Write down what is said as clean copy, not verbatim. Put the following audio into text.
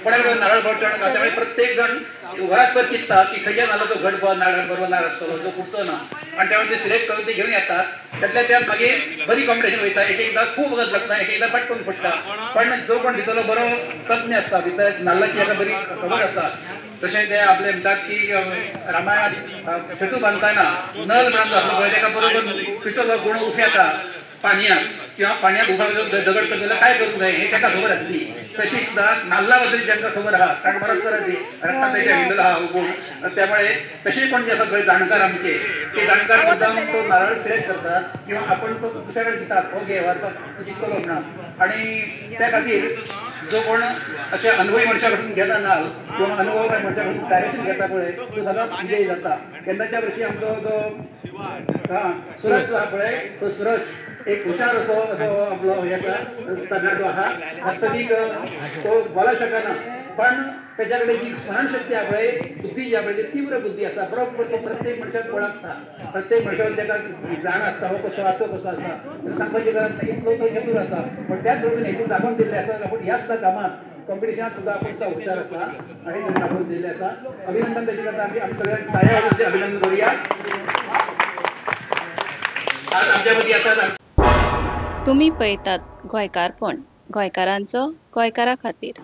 कोणाकडे नारळ बरो त्यामुळे प्रत्येक जण वरासभर चिंतता की खंयच्या नाल्लाचो घट बरो नारळ बरो नारळ आसतलो जो फुटचो ना, आनी त्यामुळे ते सिलेक्ट करून ते घेवन येतात. त्यातल्या त्यात मागीर बरी कॉम्पिटिशन वयता, एक एकदा खूब वगत लागता, एक एकदा पटकून फुट्टा. पण जो कोण भितरलो बरो तज्ञ आसता, भितर नाल्लाची ताका बरी खबर आसता. तशें ते आपले म्हणटात की रामायणात सेतू बांदतना नल म्हणून जो आसलो पळय ताका बरोबर खंयचो गुण उफेता पाणयांत किंवा पाणयांत उफा दगड करता जाल्यार काय करूंक जाय हें ताका खबर आसली. तशी सुद्दां नाल्ला बद्दल जांकां खबर आहा, कारण बरोच तरांची रक्तान तेच्या हिंदला आहा गुण, त्यामुळे तशे कोण जे आसा पळय जाणकार आमचे, ते जाणकार मुद्दाम तो नारळ सिलेक्ट करतात किंवा आपण तो दुसऱ्या कडेन दितात, हो घे तो जिखतलो म्हणून. आनी त्या खातीर जो कोण अशे अनुभवी मनशा कडून घेता नाल किंवा अनुभव मनशा कडून डायरेक्शन घेता पळय तो सदांच विजयी जाता. केन्नाच्या वर्षी आमचो जो सुरज जो आहा पळय तो सुरज एक हुशार असो असो आपलो हे आसा तरणाटो आहा. वास्तवीक तो बोला शकना पण त्याच्या कडेन जी स्मरणशक्ती आहा पळय, बुद्धी जी आहा पळय ती तीव्र बुद्धी आसा. बरोबर तो प्रत्येक मनशाक वळखता, प्रत्येक मनशाक ताका जाण आसता हो कसो आसा तो कसो आसा, सांगपाची गरज ना, इतलो तो चतूर आसा. पण त्याच बरोबर हेतून दाखोवन दिल्लें आसा आपूण ह्या सुद्दां कामात कॉम्पिटिशनात सुद्दां आपूण सुद्दां हुशार आसा हें ताणें दाखोवन दिल्लें आसा. अभिनंदन ताचे करता आमी आमी सगळ्यांक टाळयां वाजोवन अभिनंदन करुया. आज आमच्या मदीं आसात. तुमी पळयतात गोंयकारपण, गोंयकारांचो गोंयकारा खातीर.